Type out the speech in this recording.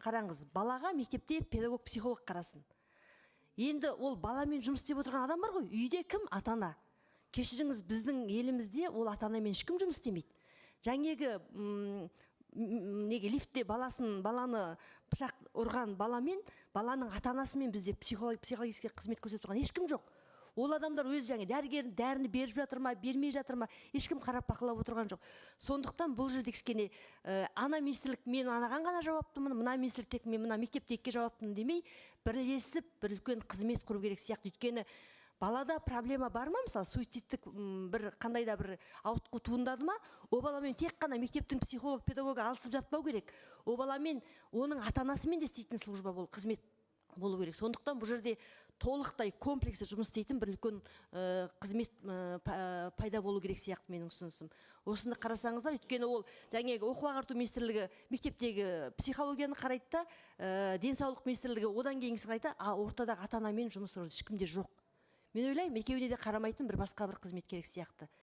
Қараңыз, балаға мектепте педагог, психолог қарасын. Енді ол баламен жұмыс істеп отырған адам бар ғой үйде. Кім? Ата ана. Кешіріңіз, біздің елімізде ол ата анамен ешкім жұмыс істемейді. Жаңағы неге лифтте баланы пышақ ұрған баламен, баланың ата анасымен бізде психологический қызмет көрсетіп тұрған ешкім жоқ. Ол адамдар өзі жаңа дәрігер дәріні беріп жатыр ма, бермей жатыр ма, ешкім қарап, бақылап отырған жоқ. Сондықтан бұл жерде кішкене ана министрлік мен анаған ғана жауаптымын, мына министрлік тек мен мына мектептегіге жауаптымын демей, бірлесіп бір үлкен қызмет құру керек сияқты. Өйткені балада проблема бар ма, мысалы, суицидтік бір қандай да бір ауытқу туындады ма, ол баламен тек қана мектептің психолог, педагогы алысып жатпау керек. Ол баламен оның ата анасымен де істейтін служба бол, қызмет болу керек. Сондықтан бұл жерде толықтай комплексті жұмыс істейтін бір үлкен қызмет пайда болу керек сияқты. Менің ұсынысым осыны қарасаңыздар. Өйткені ол жаңағы оқу ағарту министрлігі мектептегі психологияны қарайды да, денсаулық министрлігі одан кейінгісін қарайды да, а ортадағы ата анамен жұмыс ешкімде жоқ. Мен ойлаймын, екеуіне де қарамайтын бір басқа бір қызмет керек сияқты.